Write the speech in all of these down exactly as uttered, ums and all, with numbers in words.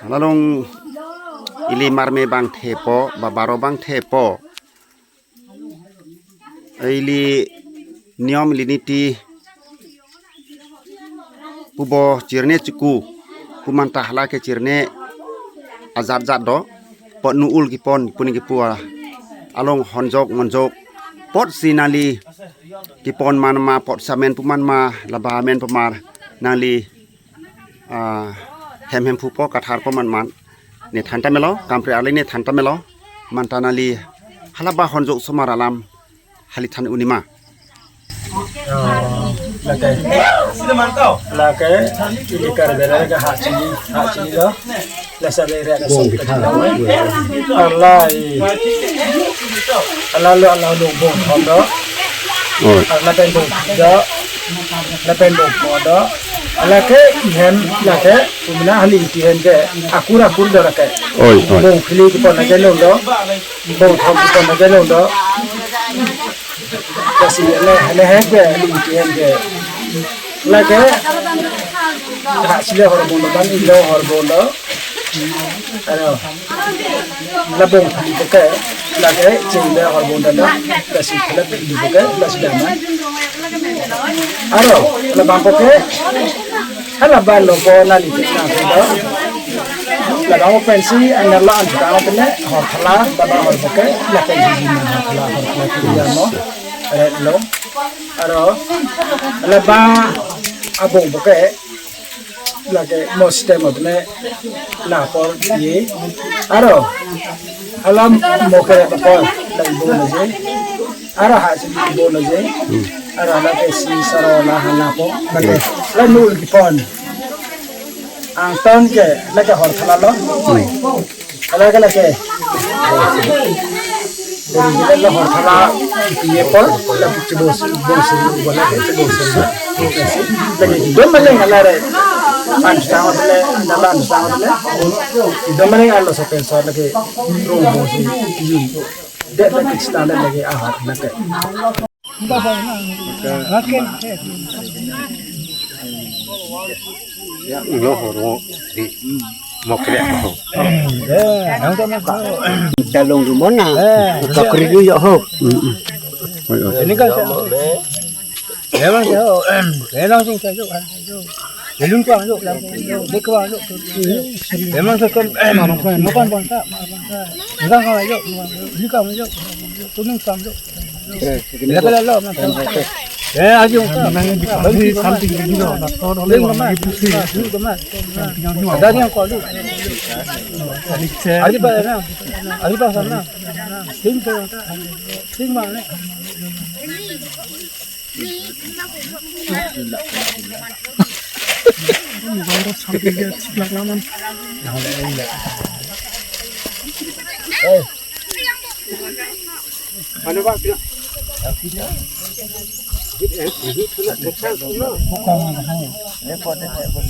Lalong ili marme bang thepo, babaro bang thepo. Ili niom, ili niti pubo chirne chuku, pu manta hala ke chirne ajat jat do, pot nu-ul kipon, puni kipu along honjok ngonjok, pot si nangli kipon man ma, pot si amen pu man ma, laba amen pu mar, nangli ah, hem hem phupo, kathar po man man. Ne than ta melo, kampre arle ne than ta melo. Manta nangli halaba honjok osomar alam hali than unima. Oh, lake. Lake, ili Karbi Anglong ke hak chini, hak chini lo. Lasa le re ka song ka lo. Arla i. Arla lo, arla lo bong thom do. Oi. Arla pen bong do. Lapen bong thom do. Arla ke ihem lake, pumina hali ingti hem ke akur akur do lake. Oi, oi. Bong phli kipon lake lo do. Bong thom kipon lake lo do. Kasi le, le hem ke hali ingti hem ke. Lake. Hak chile horbon do, ban ilo horbon do. Aro. La bong phli ke, lake cheng le horbon do, lasi la phli ke, lasi dama. Aro, la bang ke, hala ban lo po nangli ke na do. La bang pensi, anda la an ta tene, hor thala, baba hor ke, la pensi jin hor thala, hor thala, kiri mo, red lo. Aro, la bang abong ke, lake mo stem apne la apor ye. Aro, alam mo kere apor la ibo na je. Aro ha si ibo na je. Aro lake si saro la hala po. Lake la nu-ul kipon. Angton ke lake hor thala lo. Hala ke lake. Jadi kita lo hor thala iye por la chibos bos wala ke chibos. Lagi dom maleng ala re. An sang le, na an sang le. Dom maleng alo sa pensa lagi. Ro bos iye. Det lagi chita lagi ahar lagi. Lo horo di mokre ho. Dalong rumona. Kakri du yo ho. Ini kan saya. Memang saya. Memang sing saya. Belum kuang yuk, belum kuang yuk. Memang saya kan. Makan bangsa. Enggak kalau yuk. Ini kamu yuk. Kuning kuang yuk. Eh, ayo. Ada yang kau lu. Ari ba na. Ari ba sana. Sing ke. Sing mana?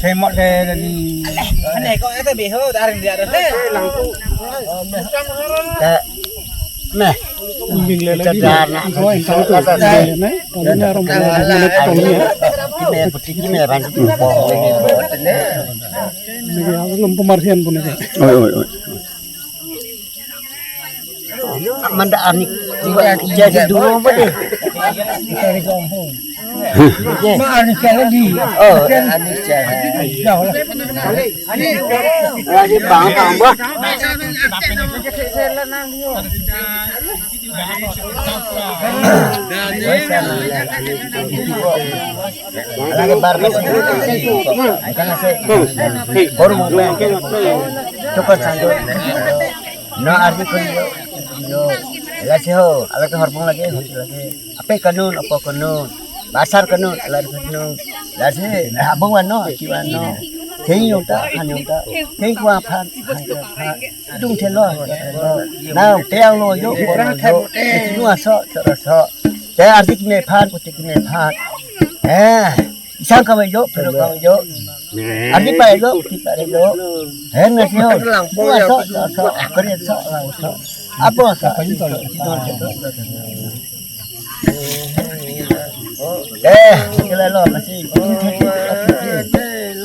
Semot de lagi. Ane ko ete beho darang dia de. Meh. Kita lagi. Dar na. Oh, insya Allah. Ini arum. Ini putih ini, ran. Ini aku belum pemarhian pun ini. Oi, oi, oi. Manda anik jadi dua apa deh? Ma anik lagi. Oh, anik. Lagi bang tambah. Lagi bar. Kan ase. Baru mau. Tukar sanggup. No, arti kun yo, yo, lasi ho, ala ke horbong lagi, horbong lagi. Ape kanun, apo kanun, basar kanun, ala kanun. Lasi, abang wano, aki wano. Keng yong ta, han yong ta. Keng kuang phan, han kuang phan. Dung thelo, thelo. Nang, teang lo yo, pon lo yo. Itu aso, so, so. Te arti kime phan, kuti kime phan. Eh. Isang kami yo, pero kami yo. Arti pa yo, kita yo. Hen na yo. Aso, aso, aso, aso, aso. Apo aso? Eh, kita lo masih.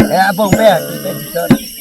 Eh, apo be?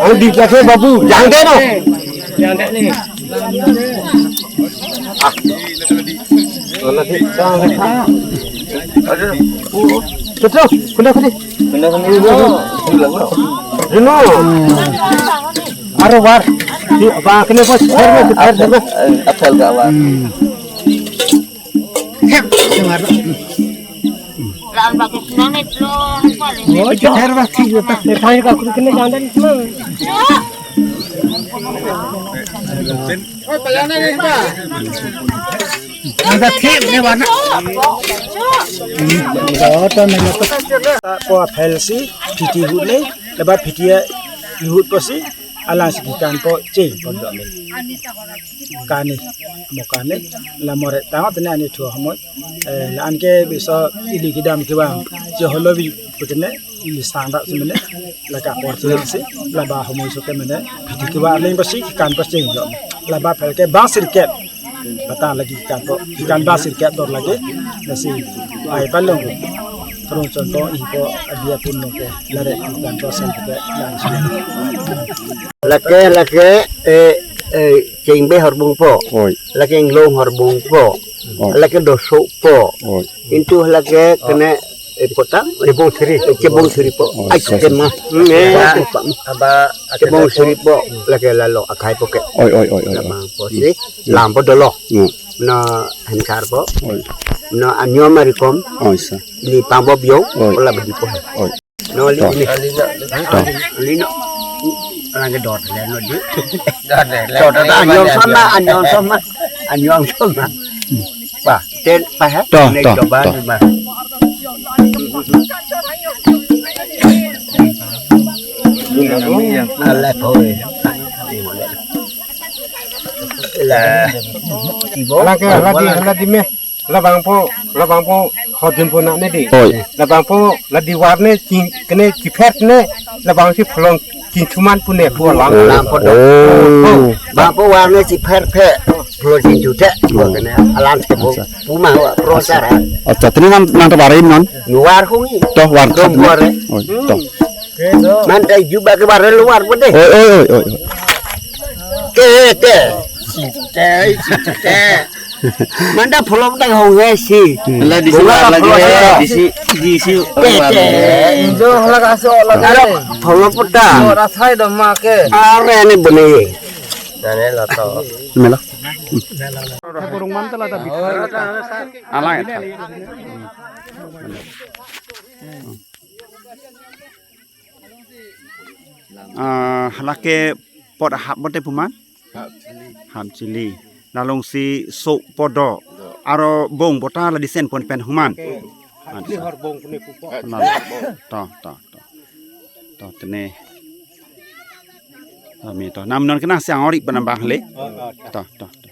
Ang di kasi babu, jangde no. Betul, kuda kuda. Rino. Aro war. Di apa kene pos? Apel ka war. Oh, jahar ba thik ta. Thai ka kru kene jandan semang. Ada thik ne wana. Ko apel si phiti hutne, labat phiti hut posi, alang si kekan po cheng po do amen. Kani, mo kani, la more tang tene ani thu hamoi. Eh, la anke biso ili kedam kevang, je holobi putene, ili sangdak si mene, la ka por si, la ba hamoi so ke mene, phiti kevang leng pasi, kekan pasi jo. La ba apel ke bang sirkep, pata lagi kekan po, kekan bang sirkep dor lagi, nasi, ai palong. Rong chon po, ipo, abia pun no ke, la re kekan po, sel ke, lang si. Lake, lake, eh, eh, chengbe horbung po. Oi. Lake inglong horbung po. Oi. Lake doso po. Oi. Into lake kene, eh, potang, eh, bong siri. Eh, chebong siri po. Oi, ai, sorry, kema. Sorry. Hmm, eh, apa? Aba, chebong siri po. Lake lalo akhai po ke. Oi, oi, oi, oi, oi. Lamang po si. Hmm. Lam po dolo. Hmm. No hensar po. Oi. No anyo marikom. Oi, sir. Ni pambo bio. Oi. Ola bedi po. Oi. No, li, to. Li. To. Li, no. Alang ke dot le, no, di. Dot le. Dot, dot, anyong sama, anyong sama. Anyong sama. Wah, ten, pa, ha? To, ne, to, coba to. Ni, ma. Ala, boy. La. Ibo. Ala ke, ala di, ala di me. Labang po, labang po, hodun po na ne di. Oi. Labang po, la di war ne, ching, kene chiphet ne, labang si pholong chingthuman pu ne, pu alam. Oh. Alam po do. Oh. Bang po war ne chiphet phe, pholong chingthu the, pu kene, alam ke pu, pu ma, wa, pro sara. Accha, tini nan, nan ta barim non? War hungi. To, war. Dom war, eh. Oi, to. Man ta juba ke war lo war po de. Oi, oi, oi, oi, oi. Ke, ke. Site, site. Manda pholok ta hong he si. Hmm. La disi bunga war lagi pholok he, ya. Disi, disi. Te, te. Injo hala kaso lagi. Aro pholok pota. Ora thai do ma ke. Are ne bone. Nane la to. Mela. Kurung mantel ada bit. Alang ya. Ah, lake pot ahap bote pu man? Hap chili. Hap chili. Lalong si so po do. Do. Aro bong bota la disen pon pen hu man. Oke. Hap chili hor bong pune pupo. Hap chili hor bong. To, to, to. To tene. To mi to. Nam non kenang siang ori penambang le. To, to, to.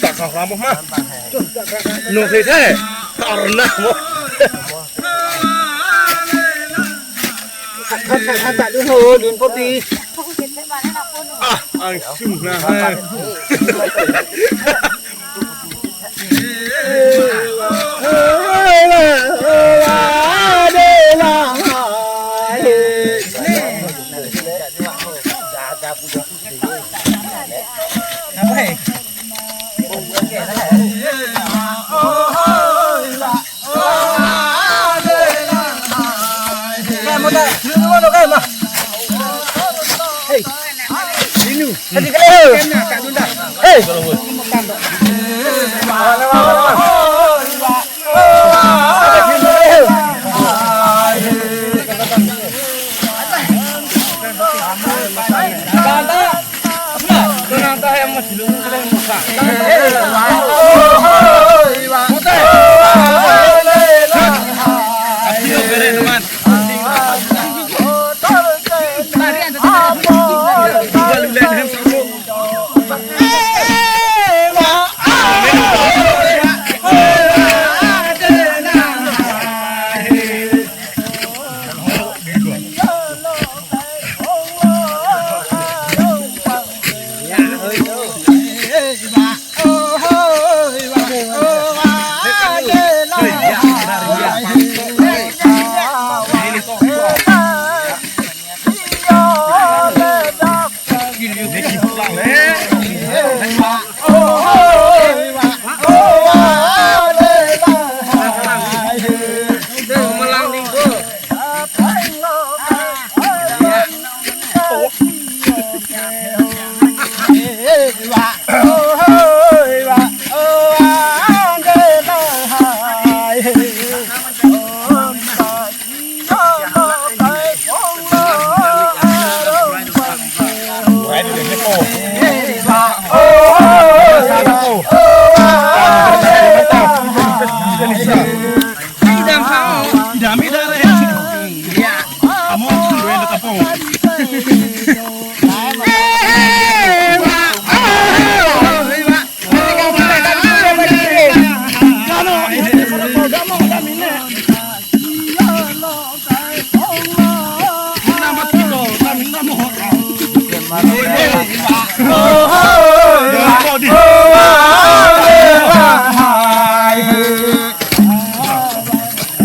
Tak kalah mo ma. Nung sese. Karena mo. Kata dun ho dun poti. Ah, angsung na hai.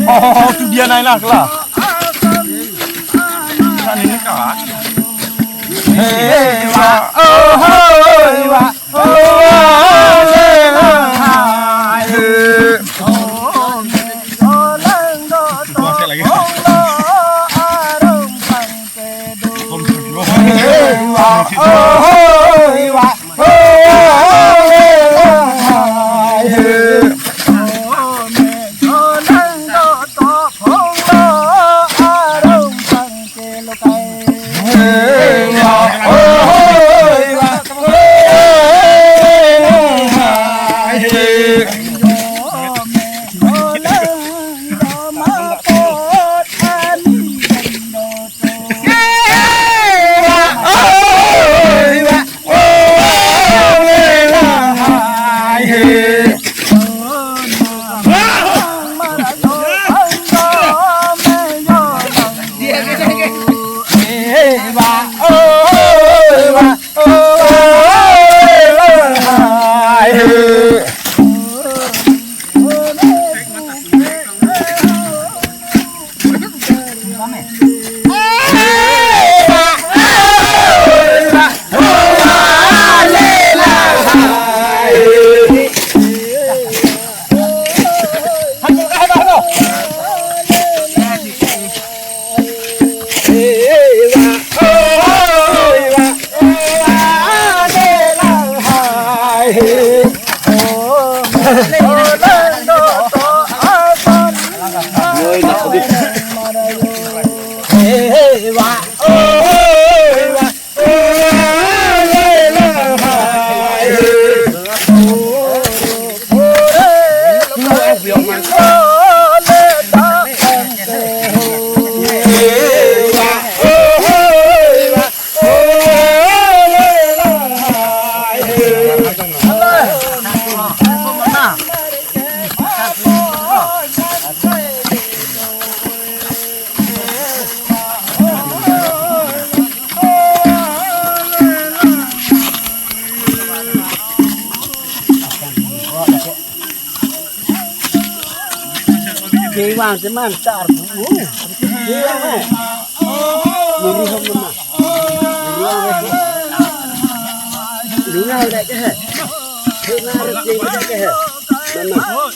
Oh, tu dia naik lah, lah. Kan ini kan. Kewang teman tar bu. Kewang eh. Muri hom nama. Muri hom eh. Luna udah ke hai. Luna udah ke hai. Mama.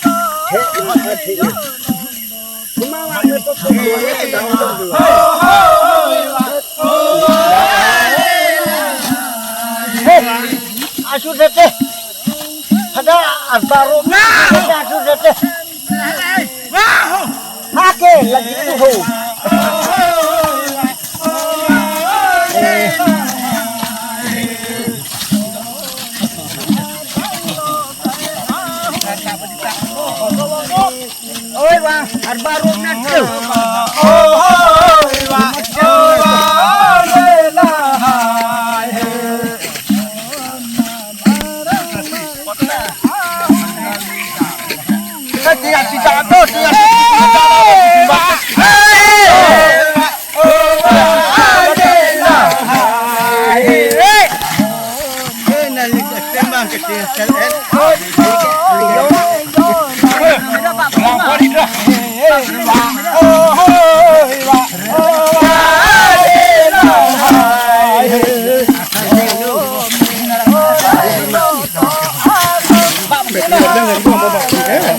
Hai, mama, hai. Mama, mama, mama, mama. Hei, asu tete. Ada asbaro. Ada asu tete. Hake lagi tu ho. Oi, wa, arba rum na tu. Oi, wa, oi, wa, le, la, hai. Kita tidak, tidak, tidak, tidak.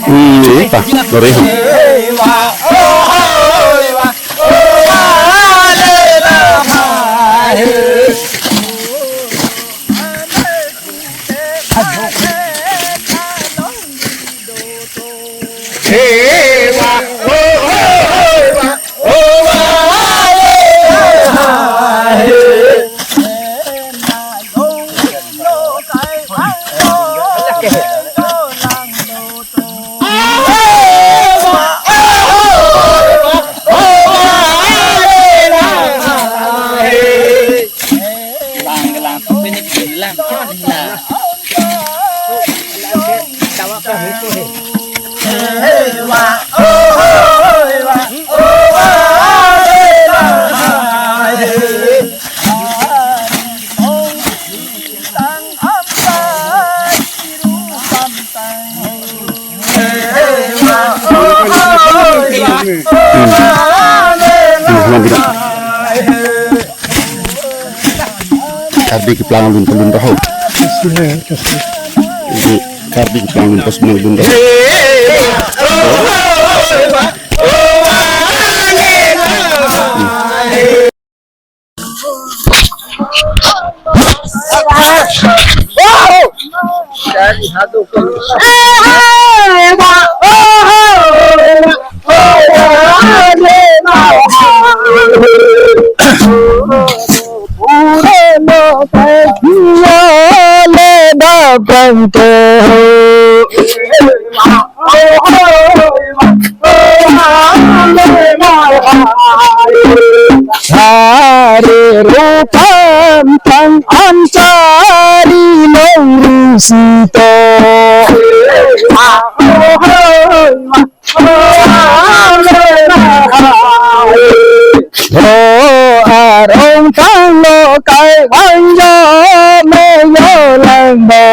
Hmm, iya, Pak. Sorry. Karbi keplang alun kelun doho. Di Karbi keplang alun pas alun doho. Sari rupam tang ansari long risito. Ho arong tanglo kai vangjo mejo langbo.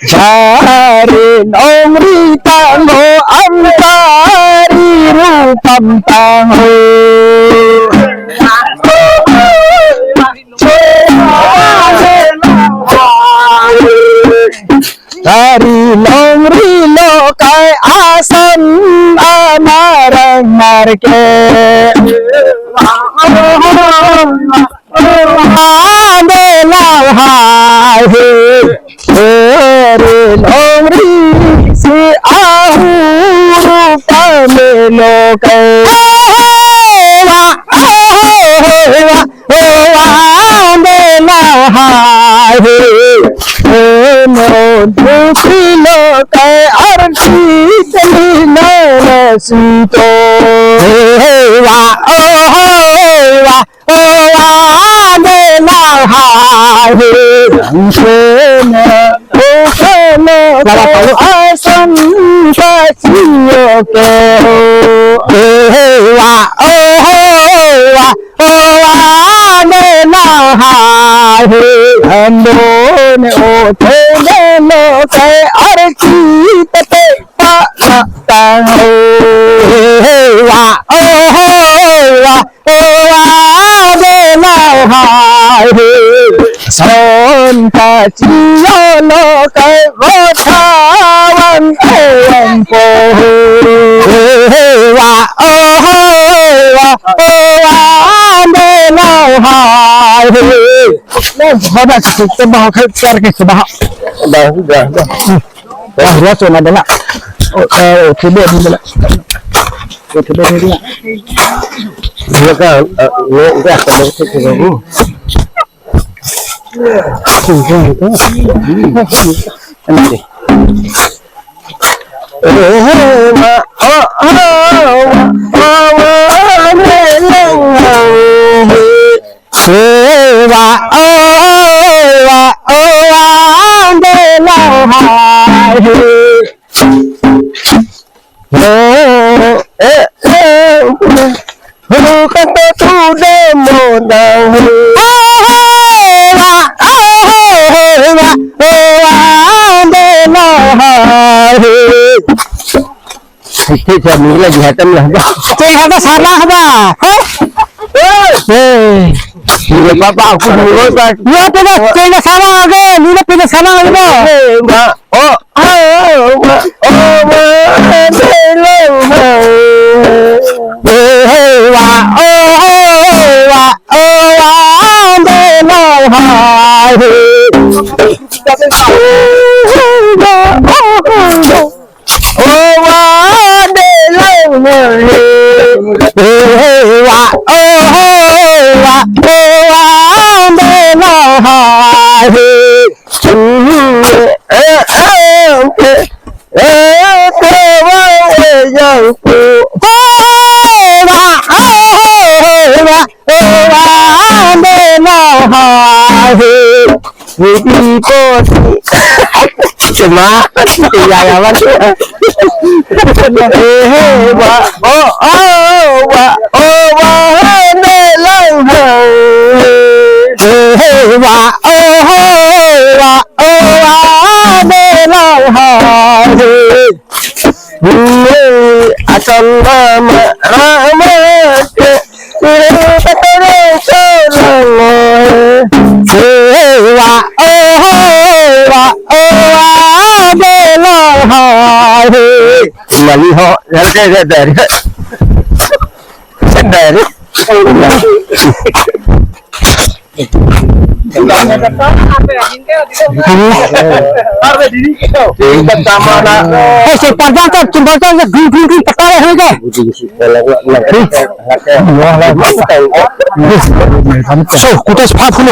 Sari nongri tangho, ansari rupam tangho. Sari nongri lo kai ason amarang marke. Ande lahai he, ere longri si ahuru pamelo kai. Wa, wa, wa, ande lahai he, eno dukilo kai arsi teli nala sito. Wa, wa, O ande lahai he, angse na o kano ason ta chiyo ke. He wa, o wa, o ande lahai he, ando ne o thene lo ke arki tate pa la tang ho. He wa, o wa, o ande lahai he, son ta chiyo lo kai votha van e van po. He wa, o wa, o ande lahai he. Lo, hoda chikit ba khai char ke ba. Da, da, da. Wah, ruas na dela. Oh, eh, coba di dela. Coba di dela. Dia kan, eh, ini udah kalau kita dulu. Ini deh. Eh, ma, oh, oh, ma, oh, ma, ne, ne, ne. He wa, o wa, o wa, ande lahai he. Ho, eh, eh, ho, kato tu de mo dang he. He wa, o wa, o wa, ande lahai he. Ite jam ni lagi hatam lah ba. Ite hatam salah ba. Hei. Hei. Ni papa aku dulu ba. Ni pina, pina salah ke. Ni pina salah ke ba. Hei, ba. Oh, oh, ba. Oh, ba. Hello, ba. Hei, hei, ba. Oh, oh, ba. Oh, ba. Hello, ba. Hei. Oh, ba. Oh, ba. O wa de lang he. He wa, o wa, o wa de lang ha he. Eh, eh, eh, eh, ko wa e yang ko. O wa, o wa, o wa de lang ha he. Baby ko. Cuma, iya ya, Mas. Eh, wa, oh, oh, wa, oh, wa, ne lang ha. Eh, wa, oh, oh, wa, oh, wa, ne lang ha. Eh, acha Rama, Rama, ke, ire, kata, re, so, lang, mo, he. He, wa, o, he, wa, o, wa, de, lo, ha, he. Mali ho, ya, ya, ya, ya. Sendal. Hey, so, pantang ka, pantang ka, ding, ding, ding, patah, hai ka? So, kutas phat kulo.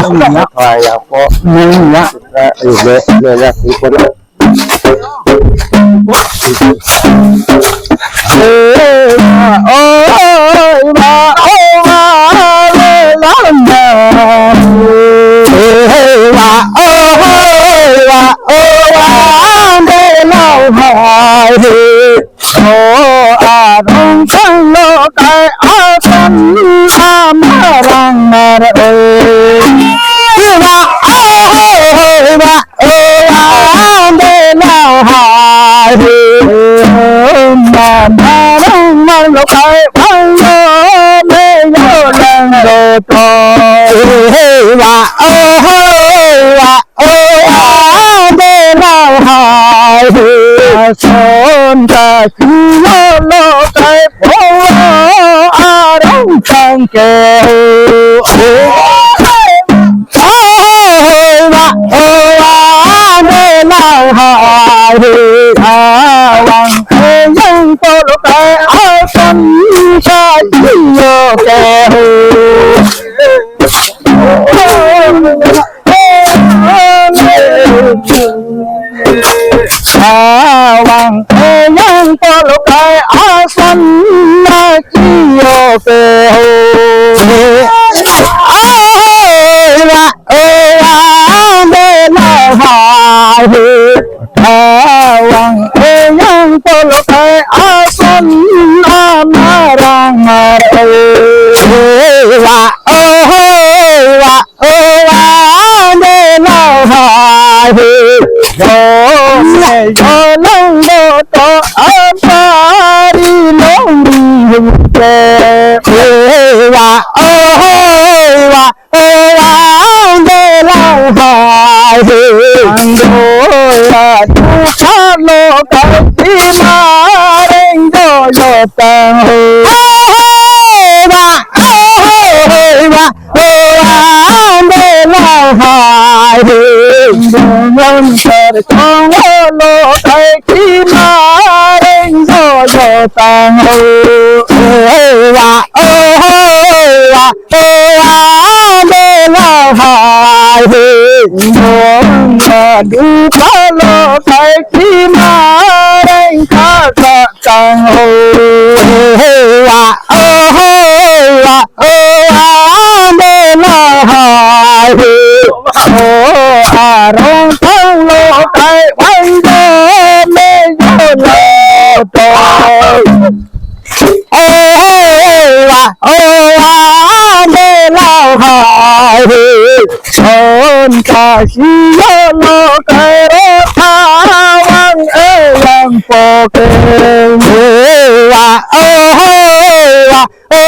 Arong sang lo kai asan amarang mar oi. Wa, oi, wa, o, ande lo hai. Amarang mar lo kai bang lo me yo lang do to. Wa, oi, wa, o, ande lo hai. Ason ta kilo lo kai polo arong sang ke. Oi, wa, o, ande lo hai. Awang yang polo kai asan sa kilo ke. Awang eyang polo kai asan na kiyo ke ho. Ai wa, ai wa, de na hai. Awang eyang polo kai asan amarang mar. Ai wa, ai wa, o ande lo hai. Yo me yo lang do to apari long di hum ke. Ai wa, ai wa, o ande lo hai. Anggo la tu chalo kai ti mareng do yo tang ho. Ai wa, ai wa, o ande lo hai. Dong dong sar kong lo kai ki mareng do yo tang ho. Ai wa, ai wa, o ande lo hai. Dong la du pa lo kai ki mareng ka ka tang ho. Ai wa, ai wa, o ande lo hai. O arong tang lo kai bang do me yo lo to. Ai wa, ai wa, ande lo hai. Son ka si yo lo kai ro tha wang eyang po ke. Ai wa, ai wa, o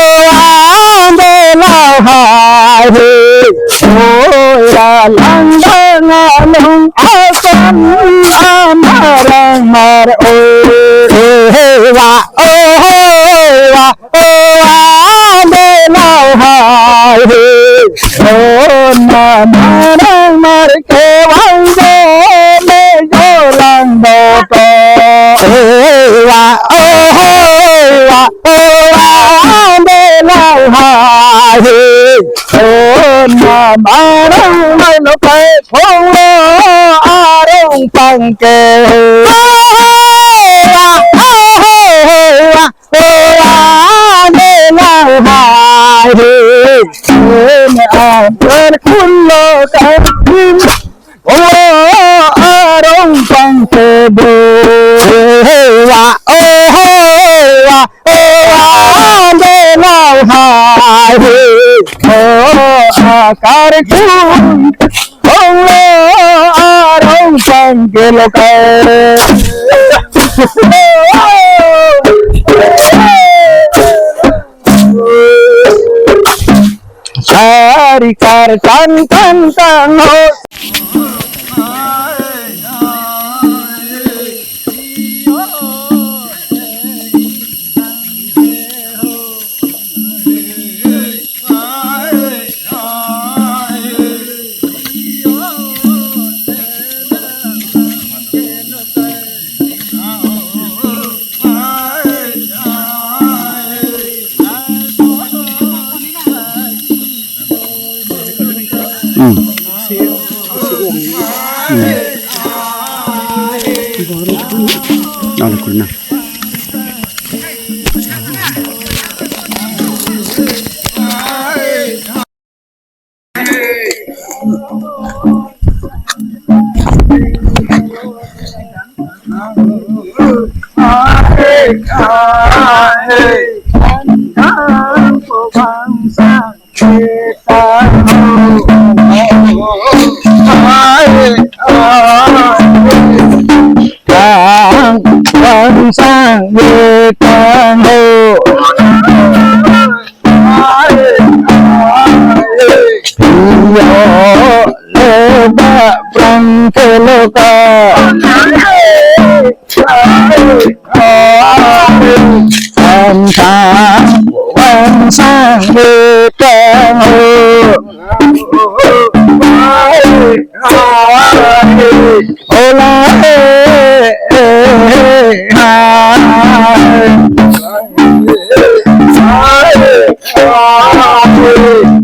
ande lo hai. Oi la lang dang along asan amarang mar oi. Ai wa, ai wa, o ande lo hai. O na amarang mar ke bang do me yo lang do to. Ai wa, ai wa, o ande lo hai. O na amarang mar lo kai phong lo arong pang ke. Ai wa, ai wa, o ande lo hai. O na amarang mar lo kai phong lo arong pang ke bo. Ai wa, ai wa, o ande lo hai. O akar kun phong lo arong pang ke lo kai. Rikar tan tan tan ho. Hmm. Hmm. Ada guna. Kang bang sang wetang ho. Yo le ba prang keloka. Kang bang sang wetang ho. Hola, eh, eh, eh, hai.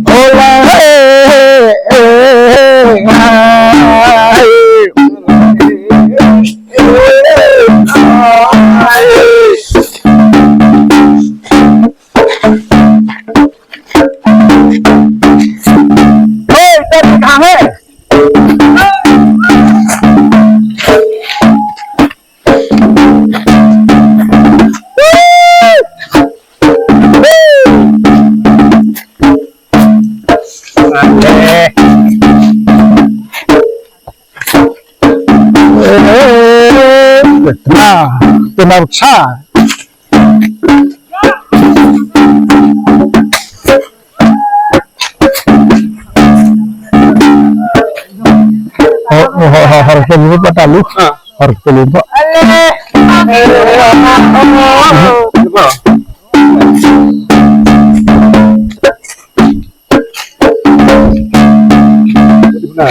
Hola, eh, eh, eh, hai. Oi, tadi kami. Nah, kenal sa. Oh, oh, oh, oh, harus dulu, Pak, talu. Ah. Harus dulu, Pak. Nah.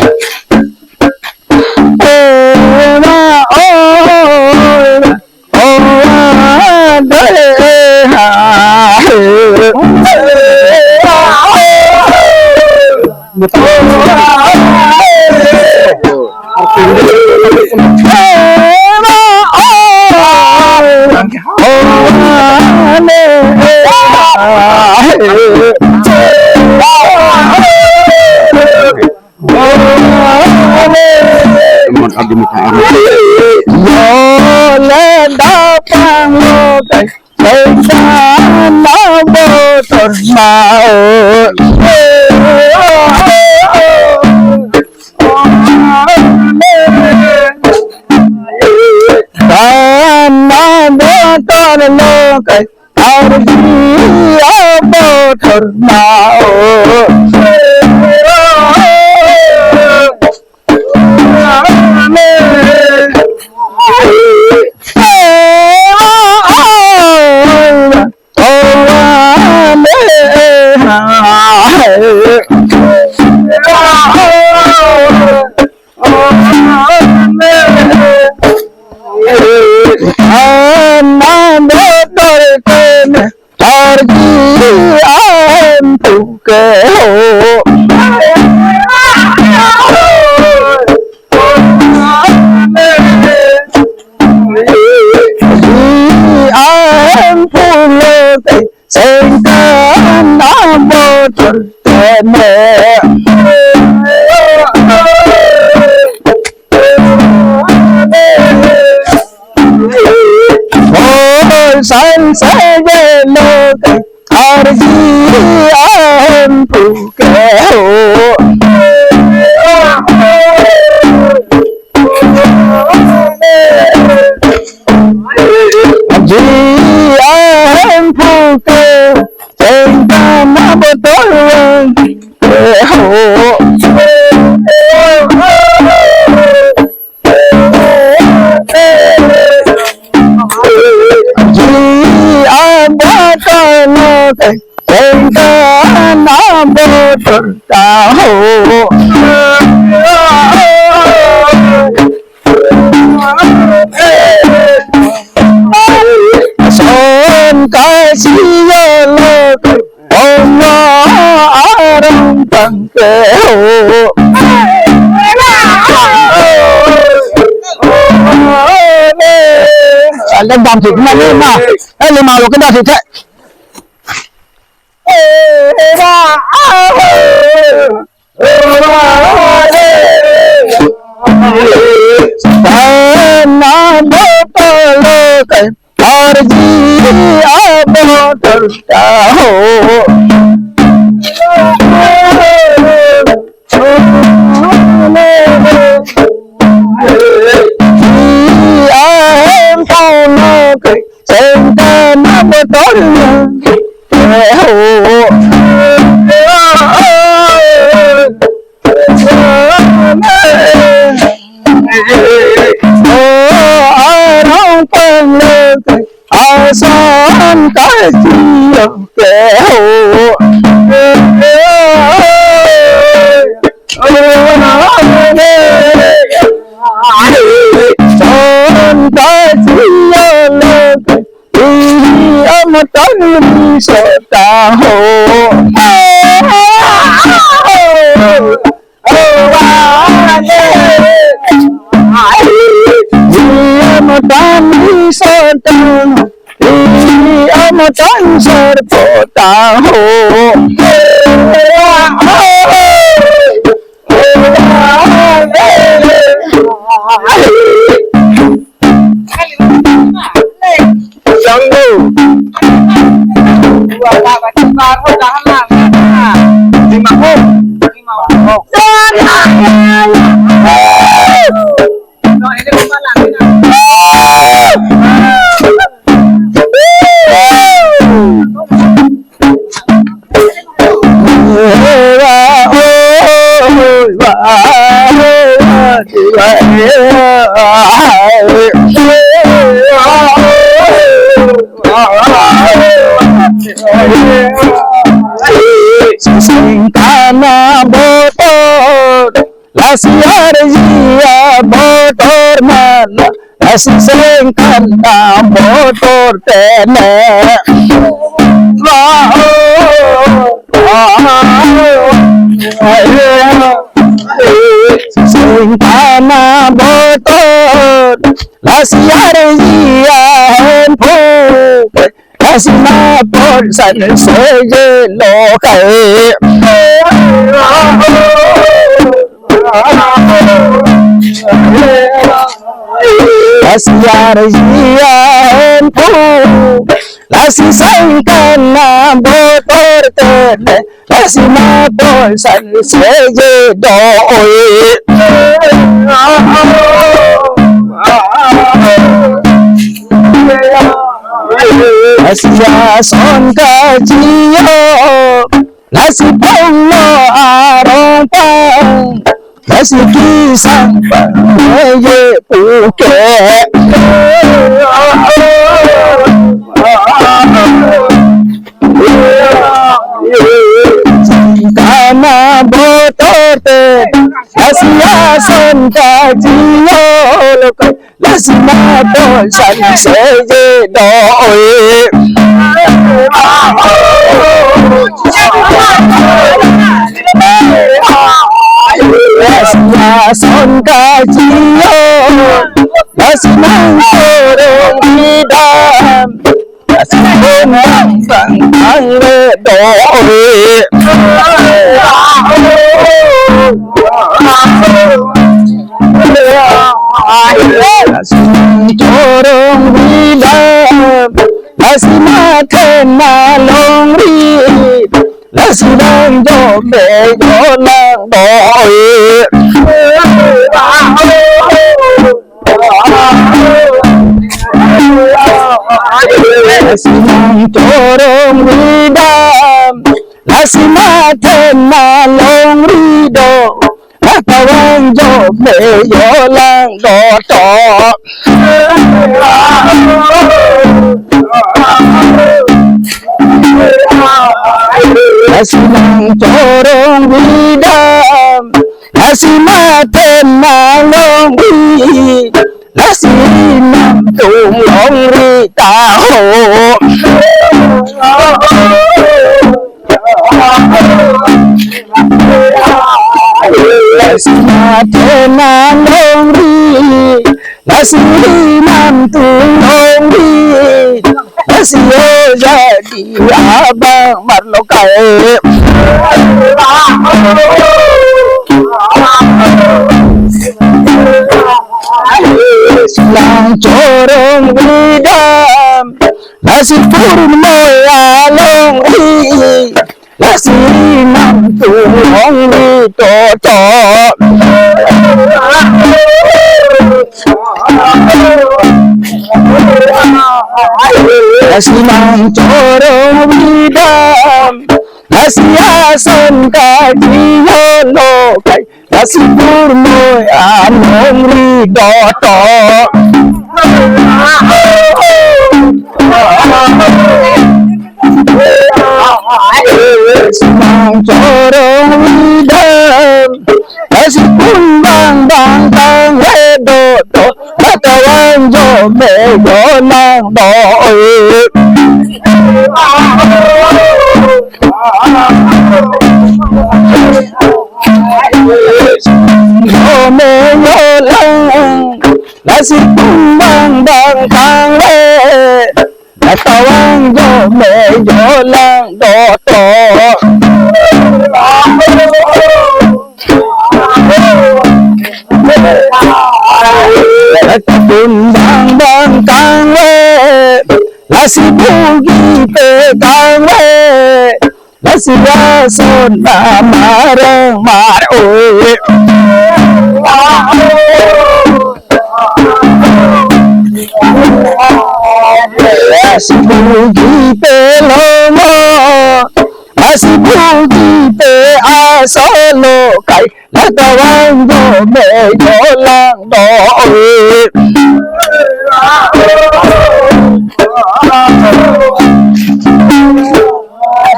Yo le dapang lo kai, kai sa na bo tor ma o. Dana bo tor lo kai, ardi abo tor ma o. Ana bo tor pen ardi ahem puke ho. Ardi ahem pulo te sengkan abotor teme. Oi, sang sejelo ke ardi ahem puke ho. Ardi ahem puke, sengkan abotor wang. Sengkan abotor ta ho. Ason kachiyolo, ongno arong pangke ho. Alam dam thik na ni ma. Eh, lima lo kena thik. Tan abotor lo kai, arji abotor ta ho. Ji ahem ta lo kai, sengkan abotor lo kai ho. O arong panglo kai, ason kachiyo ke ho. Ason kachiyolo kai, ihi amotan riso ta ho. Ihi amotan riso ta ho. Ihi amotan sarpo ta ho. Janggo. Di Mangkok. Di Mangkok. Sengkan abotor, lasi arji abotor ma la, lasi sengkan abotor te ne. Sengkan abotor, lasi arji ahemphu, lasi ma pon san seje lo kai. Lasi arji ahemphu, lasi sengkan abotor te ne, lasi ma pon san seje do oi. Lasi ason kachiyo, lasi panglo arong pang, lasi kisang pang ye puke. Sengkan abotor te, lasi ason kachiyo lo kai, lasi ma pon san seje do oi. Lasi ason kachiyo, lasi nangkorong bidam, lasi pon bang bang bang le do oi. Lasi nangkorong bidam, lasi mathe nalongri, lasi nangjo me jo lang do oi. Lasi nangkorong bidam, lasi mathe nalongri do, la kawang jo me jo lang do to. Lasi nangchorong vidam, lasi maten nalongri, lasi nangtung longri taho. Lasi maten nalongri, lasi nangtung longri, lasi o jadi abang marlo kai. Nangchorong vidam, lasi purmoi alongri, lasi nangtung longri toto. Lasi nangchorong vidam, lasi ason kaji holo kai, lasi purmoi alongri toto. Nangchorong vidam, lasi pun bang bang tang he toto, la ta vangjo me jo lang do. Jo me jo lang, lasi pun bang bang tang he, la ta vangjo me jo lang toto. La ta pun bang bang tang he, lasi bhugi pe tang he, lasi ason na marang mar oi. Lasi bhugi pe longo, lasi bhugi pe asolo kai, la ta vangjo me jo lang do oi.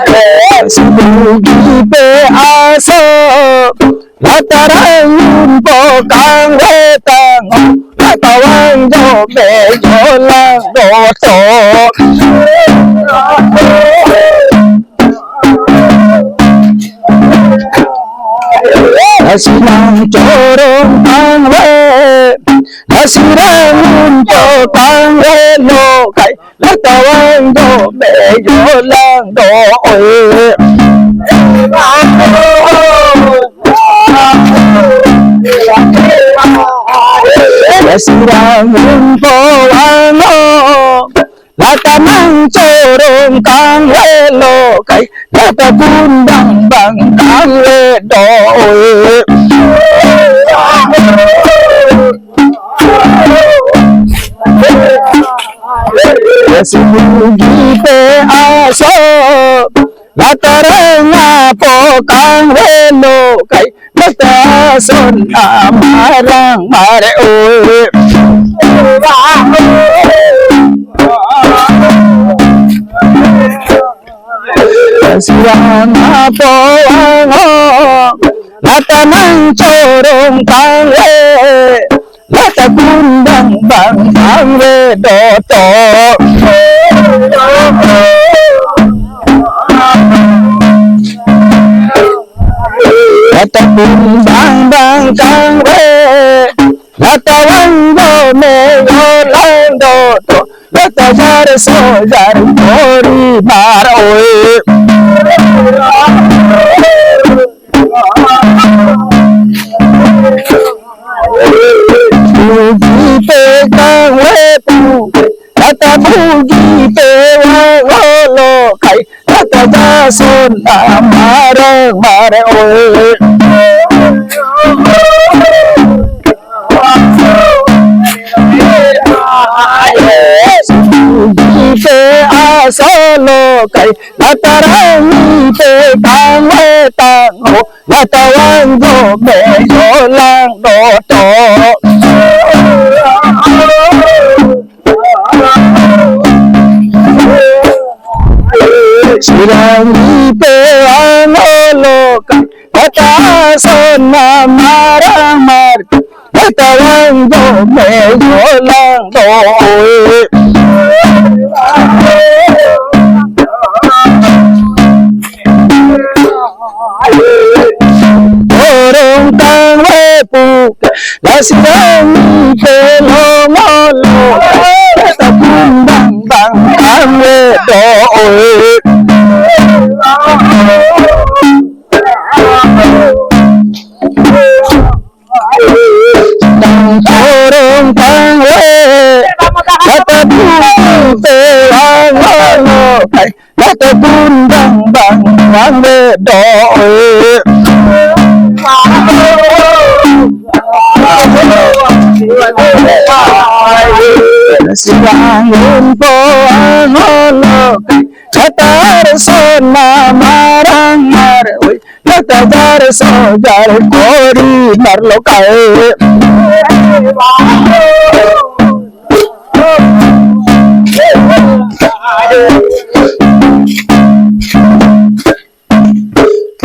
Lasi bhugi pe aso, la ta rang unpo kangve tang, la ta vangjo me jo lang do to. Lasi nangchorong kangve, lasi rang unpo kangve lo kai, la ta vangjo me jo lang do oi. Lasi rang unpo vanglo, la ta nangchorong kangve lo kai, la ta pun bang bang kangve do oi. Lasi bhugi pe aso, la ta rang unpo kangve lo kai, la ta ason na marang mar oi. Lasi rang unpo vanglo, la ta nangchorong kangve, la ta pun bang bang kangve do to. La ta pun bang bang kangve, la ta vangjo me jo lang do to, la ta jar so jar pori mar oi. Bhugi pe kangve pu, la ta bhugi pe vanglo kai, la ta ason na marang mar oi. Bhugi pe aso lo kai, la ta rang pe kangve tang ho, la ta vangjo me jo lang do to. Sirang ipe ang olo kai, lata son na marang mar, lata lang do me jo lang do oi. Chorong tanglepo, lasi ang ipe long olo, lata pun bang bang tanglepo oi. Tang chorong tangle, lata pun te ang olo kai, lata pun bang bang tanglepo oi. Sirang unpo ang olo kai, lata arson na marang mar oi, lata jar so jar kori mar lo kai.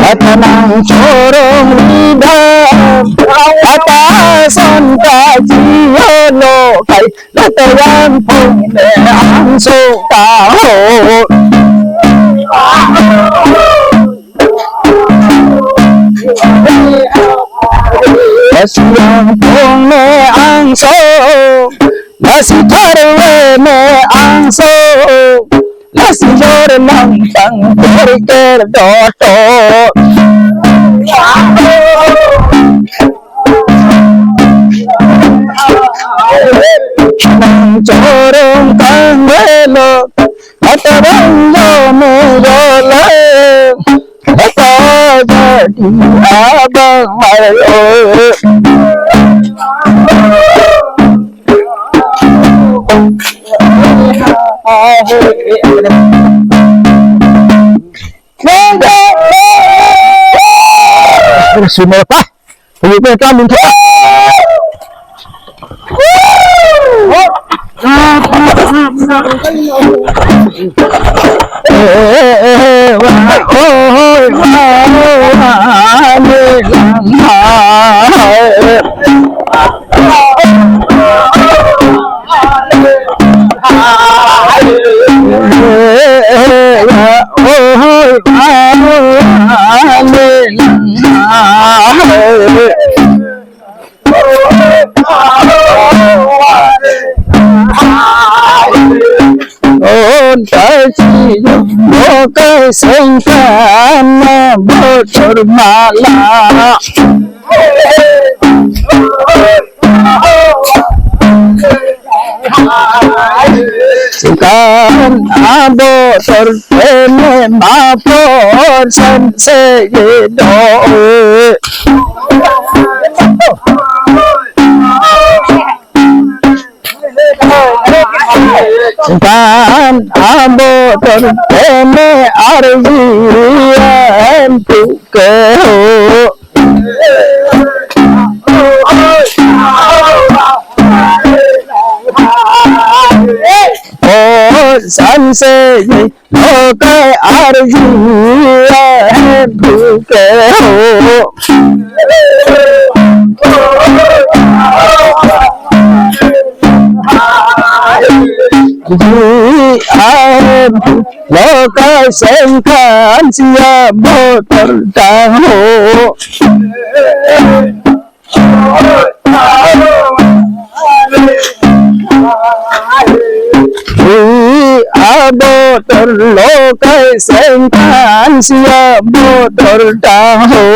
Lata nang chorong ridam, lata son kaji olo kai, lata yang phong ne angso ta ho. Lasi yang phong ne angso, lasi tharve ne angso, lasi jor nang tang ker ker doto. Nang chorong tangvelo, lata bang jo me jo le, lata jadi abang mai oi. Sumar pa. Ayo, kita minta. On ta si mo kai sengkan na botor mala. Sengkan abotor tene mapor san se ye do. Sengkan abotor tene arji em tu ke ho. O san se ye lo kai arji em tu ke ho. Ji ahem lo kai sengkan si abotor tang ho. Ji abotor lo kai sengkan si abotor tang ho.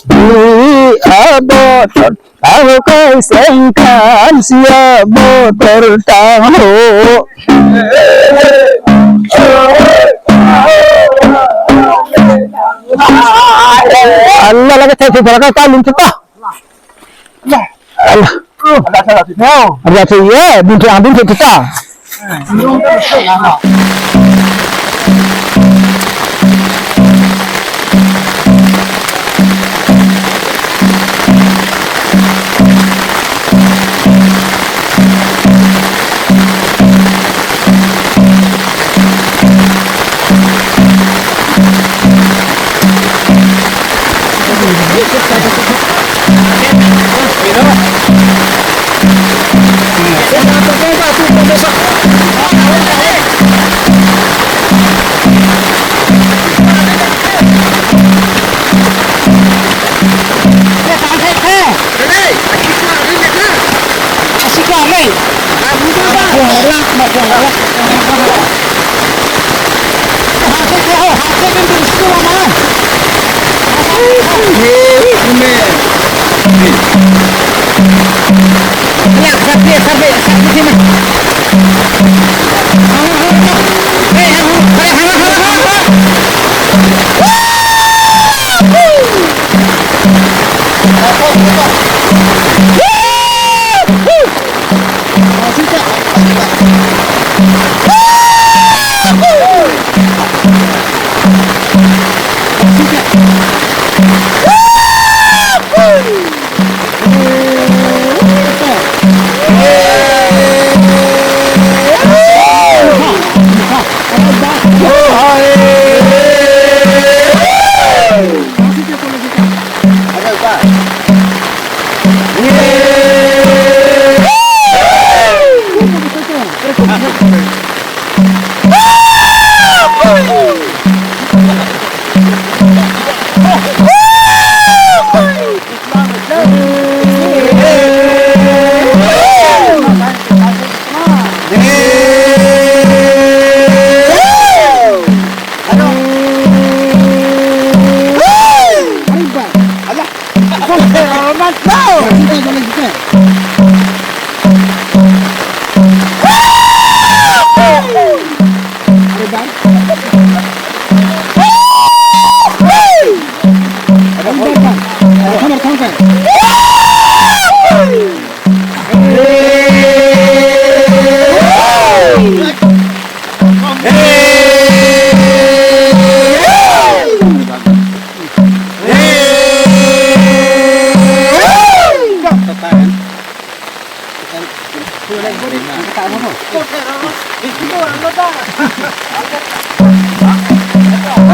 Ji abotor lo kai sengkan si abotor tang ho. Allah lagi teh, Allah lagi teh. Allah. Ada saya sini. Ada saya ya, buntu ambin kita.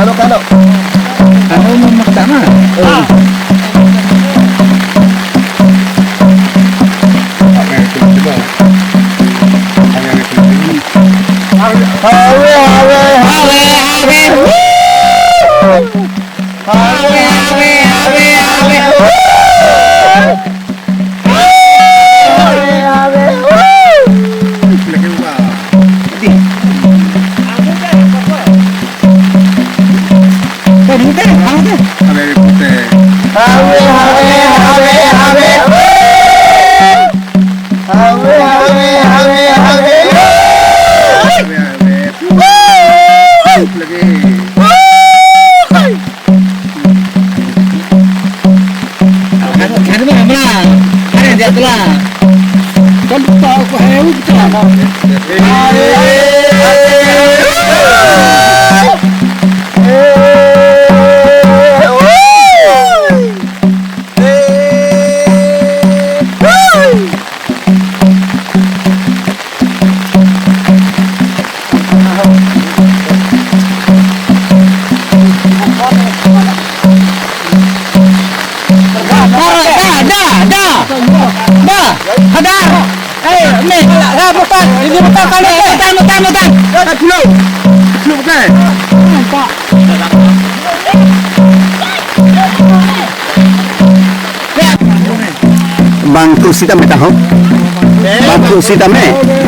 Halo, halo. Halo, mau makan mana? Halo, halo, halo. Halo, halo, halo, halo. Da, da, da, da. Da, hadar. Eh, ni, eh, mutar, ini mutar kali, mutar, mutar, mutar. Eh, dulu. Dulu, bukan. Bang kursi tame taho. Bang kursi tame,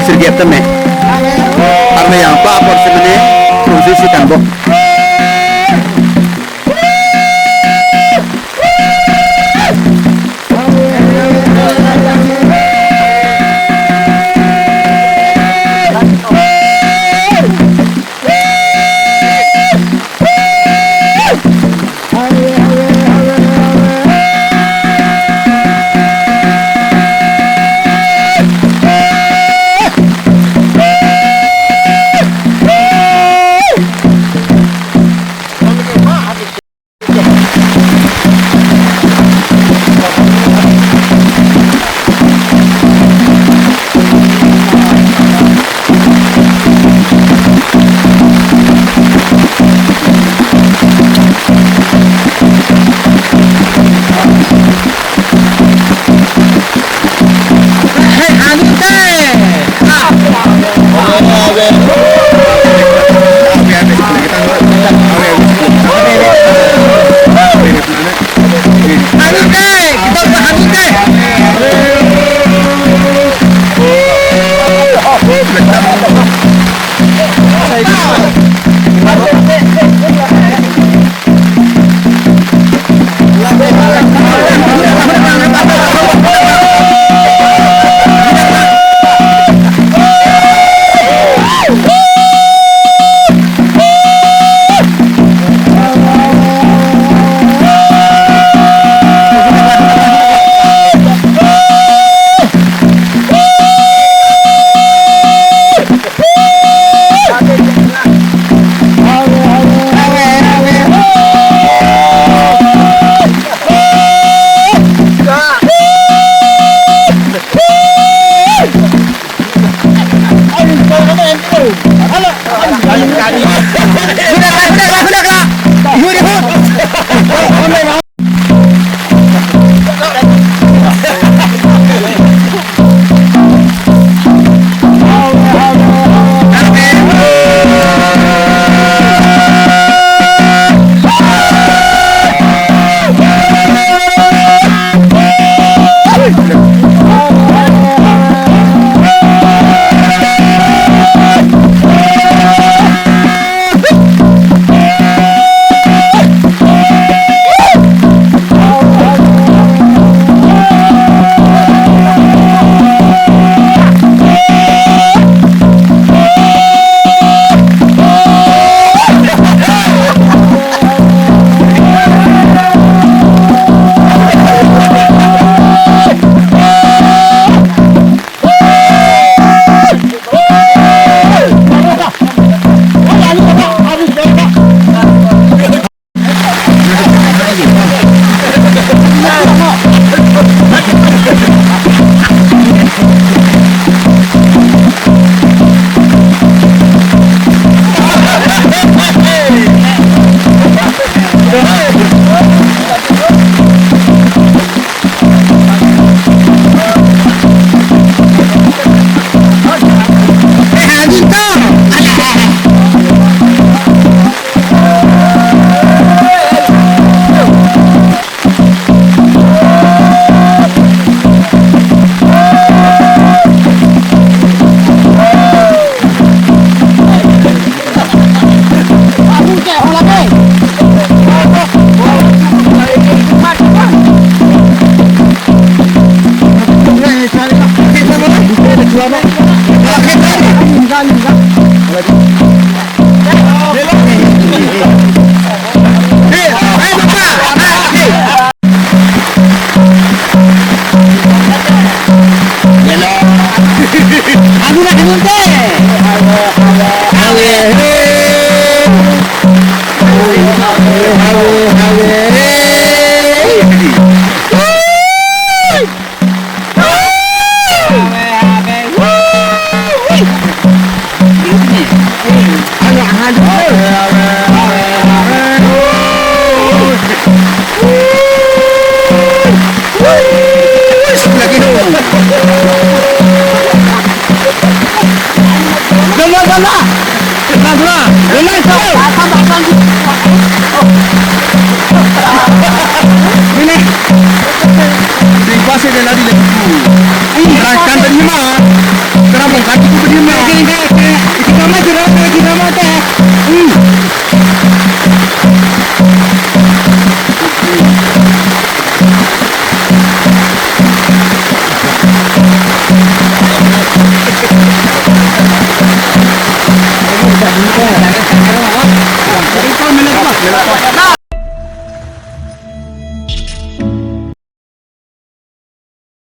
sirgep tame. Arme yang pa apor semene kursi si tangbo. Hei, ante, ha,